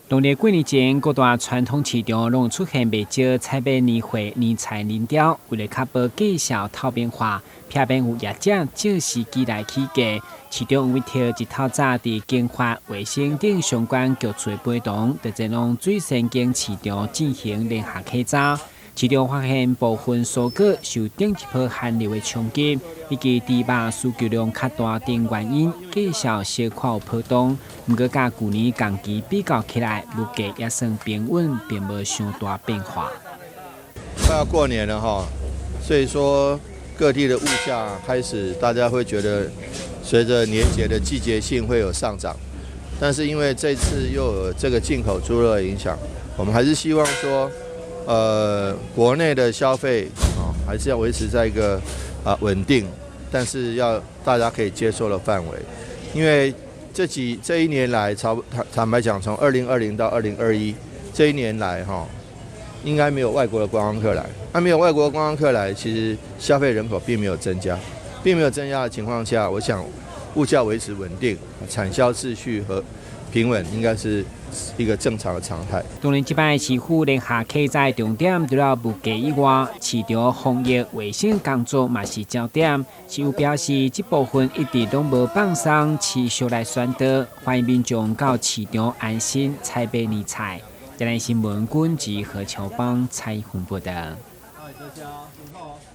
農曆過年前，各大傳統市場攏出現袂少採買年貨、年菜人潮。為了確保價數透明化，避免有業者借時機來起價，市長委託日透早佇經發、衛生等相關局處的陪同，佇前往水仙間市場進行聯合稽查。市場發現部分蔬果受頂一波寒流的衝擊，以及豬肉需求量較大等原因，價數小可有波動。毋過，佮舊年同期比較起來，物價也算平穩，並無傷大變化。快要過年了哈，所以說各地的物價開始，大家會覺得隨着年節的季節性會有上漲，但是因為這次又有這個進口豬肉的影響，我們還是希望說，國內的消費啊，還是要維持在一個穩定，但是要大家可以接受的範圍。因為這一年來，坦白講，從2020到2021這一年來，哈，應該沒有外國的觀光客來。那沒有外國觀光客來，其實消費人口並沒有增加，並沒有增加的情況下，我想物價維持穩定，產銷秩序和平穩，應該是一個正常的常態。當然，這擺市府聯合稽查重點，除了物價以外，市場防疫衛生工作嘛是焦點。市府表示，這部分一直攏無放鬆，持續來宣導，歡迎民眾到市場安心採買年菜。這裡新聞君及何秋邦採訪報道。